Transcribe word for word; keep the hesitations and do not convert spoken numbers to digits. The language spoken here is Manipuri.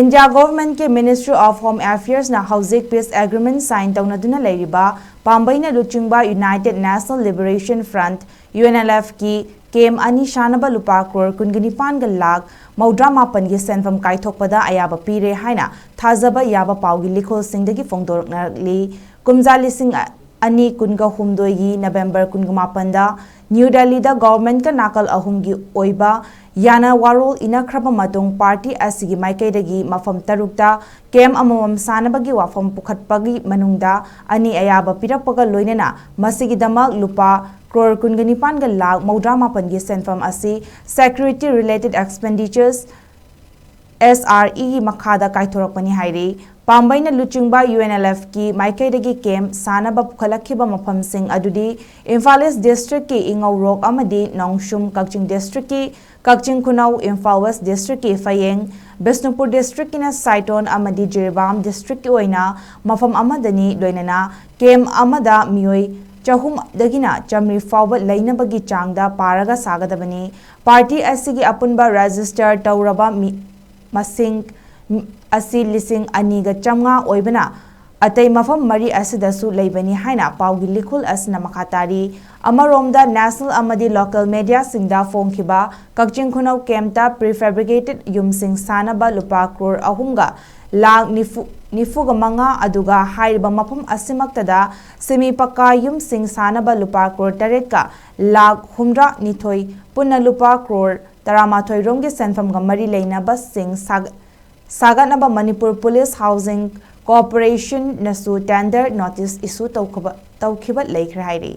ꯏꯟꯗꯤꯌꯥ ꯒꯣꯚꯔꯟꯃꯦꯟꯠꯀꯤ Ministry of Home Affairsꯅ ꯍꯧꯖꯤꯛ peace agreement sign ꯇꯧꯅꯗꯨꯅ ꯂꯩꯔꯤꯕ ꯄꯥꯝꯕꯩꯅ ꯂꯨꯆꯤꯡꯕ United National Liberation Front, UNLFꯀꯤ camp ꯑꯅꯤ ꯁꯥꯅꯕ ꯂꯨꯄꯥ ꯀ꯭ꯔꯣꯔ ꯀꯨꯟꯒ ꯅꯤꯄꯥꯟꯒ ꯂꯥꯈ ꯃꯧꯗ꯭ꯔꯥ ꯃꯥꯄꯟꯒꯤ ꯁꯦꯟꯐꯝ ꯀꯥꯏꯊꯣꯛꯄꯗ ꯑꯌꯥꯕ ꯄꯤꯔꯦ ꯍꯥꯏꯅ ꯊꯥꯖꯕ ꯌꯥꯕ ꯄꯥꯎꯒꯤ ꯂꯤꯈꯨꯜꯁꯤꯡꯗꯒꯤ ꯐꯣꯡꯗꯣꯔꯛꯅꯔꯛꯂꯤ꯫ ꯀꯨꯝꯖꯥ ꯂꯤꯁꯤꯡ ꯑꯅꯤ ꯀꯨꯟꯒ ꯍꯨꯝꯗꯣꯏꯒꯤ November ꯀꯨꯟꯒ ꯃꯥꯄꯟꯗ ꯅ꯭ꯌꯨ ꯗꯦꯜꯂꯤꯗ ꯒꯣꯚꯔꯟꯃꯦꯟꯠꯀ ꯅꯥꯀꯜ ꯑꯍꯨꯝꯒꯤ ꯑꯣꯏꯕ ꯌꯥꯅ ꯋꯥꯔꯣꯜ ꯏꯅꯈ꯭ꯔꯕ ꯃꯇꯨꯡ, ꯄꯥꯔꯇꯤ ꯑꯁꯤꯒꯤ ꯃꯥꯏꯀꯩꯗꯒꯤ ꯃꯐꯝ ꯇꯔꯨꯛꯇ camp ꯑꯃꯃꯝ ꯁꯥꯅꯕꯒꯤ ꯋꯥꯐꯝ ꯄꯨꯈꯠꯄꯒꯤ ꯃꯅꯨꯡꯗ ꯑꯅꯤ ꯑꯌꯥꯕ ꯄꯤꯔꯛꯄꯒ ꯂꯣꯏꯅꯅ ꯃꯁꯤꯒꯤꯗꯃꯛ ꯂꯨꯄꯥ ꯀ꯭ꯔꯣꯔ ꯀꯨꯟꯒ ꯅꯤꯄꯥꯟꯒ ꯂꯥꯈ ꯃꯧꯗ꯭ꯔꯥ ꯃꯥꯄꯟꯒꯤ ꯁꯦꯟꯐꯝ ꯑꯁꯤ Security Related Expenditures, SREꯒꯤ ꯃꯈꯥꯗ ꯀꯥꯏꯊꯣꯔꯛꯄꯅꯤ ꯍꯥꯏꯔꯤ꯫ ꯄꯥꯝꯕꯩꯅ ꯂꯨꯆꯤꯡꯕ UNLFꯀꯤ ꯃꯥꯏꯀꯩꯗꯒꯤ camp ꯁꯥꯅꯕ ꯄꯨꯈꯠꯂꯛꯈꯤꯕ ꯃꯐꯝꯁꯤꯡ ꯑꯗꯨꯗꯤ ꯏꯝꯐꯥꯜ East Districtꯀꯤ ꯏꯉꯧꯔꯣꯛ ꯑꯃꯗꯤ ꯅꯣꯡꯁꯨꯝ, ꯀꯛꯆꯤꯡ Districtꯀꯤ ꯀꯛꯆꯤꯡ ꯈꯨꯅꯧ, ꯏꯝꯐꯥꯜ West Districtꯀꯤ ꯐꯌꯦꯡ, ꯕꯤꯁꯅꯨꯄꯨꯔ Districtꯀꯤꯅ ꯁꯥꯏꯇꯣꯟ ꯑꯃꯗꯤ ꯖꯤꯔꯤꯕꯥꯝ Districtꯀꯤ ꯑꯣꯏꯅ ꯃꯐꯝ ꯑꯃꯗꯅꯤ꯫ ꯂꯣꯏꯅꯅ camp ꯑꯃꯗ ꯃꯤꯑꯣꯏ ꯆꯍꯨꯝꯗꯒꯤꯅ ꯆꯥꯃꯔꯤ ꯐꯥꯎꯕ ꯂꯩꯅꯕꯒꯤ ꯆꯥꯡꯗ ꯄꯥꯔꯒ ꯁꯥꯒꯗꯕꯅꯤ꯫ ꯄꯥꯔꯇꯤ ꯑꯁꯤꯒꯤ ꯑꯄꯨꯟꯕ register ꯇꯧꯔꯕ ꯃꯤ ꯃꯁꯤꯡ ꯑꯁꯤ ꯂꯤꯁꯤꯡ ꯑꯅꯤꯒ ꯆꯥꯝꯃꯉꯥ ꯑꯣꯏꯕꯅ, ꯑꯇꯩ ꯃꯐꯝ ꯃꯔꯤ ꯑꯁꯤꯗꯁꯨ ꯂꯩꯕꯅꯤ ꯍꯥꯏꯅ ꯄꯥꯎꯒꯤ ꯂꯤꯈꯨꯜ ꯑꯁꯤꯅ ꯃꯈꯥ ꯇꯥꯔꯤ꯫ ꯑꯃꯔꯣꯝꯗ, national ꯑꯃꯗꯤ local mediaꯁꯤꯡꯗ ꯐꯣꯡꯈꯤꯕ ꯀꯛꯆꯤꯡ ꯈꯨꯅꯧ campꯇ prefabricated ꯌꯨꯝꯁꯤꯡ ꯁꯥꯅꯕ ꯂꯨꯄꯥ ꯀ꯭ꯔꯣꯔ ꯑꯍꯨꯝꯒ ꯂꯥꯈ ꯅꯤꯐꯨ, ꯅꯤꯐꯨꯒ ꯃꯉꯥ, ꯑꯗꯨꯒ ꯍꯥꯏꯔꯤꯕ ꯃꯐꯝ ꯑꯁꯤꯃꯛꯇꯗ semi ꯄꯛꯀꯥ ꯌꯨꯝꯁꯤꯡ ꯁꯥꯅꯕ ꯂꯨꯄꯥ ꯀ꯭ꯔꯣꯔ ꯇꯔꯦꯠꯀ ꯂꯥꯈ ꯍꯨꯝꯗ꯭ꯔꯥ ꯅꯤꯊꯣꯏ, ꯄꯨꯟꯅ ꯂꯨꯄꯥ ꯀ꯭ꯔꯣꯔ ꯇꯔꯥꯃꯥꯊꯣꯏ ꯔꯣꯝꯒꯤ ꯁꯦꯟꯐꯝꯒ ꯃꯔꯤ ꯂꯩꯅꯕꯁꯤꯡ ꯁꯥꯒ-, ꯁꯥꯒꯠꯅꯕ Manipur Police Housing Corporationꯅꯁꯨ tender notice issue ꯇꯧꯈꯤꯕ, ꯇꯧꯈꯤꯕ ꯂꯩꯈ꯭ꯔꯦ ꯍꯥꯏꯔꯤ꯫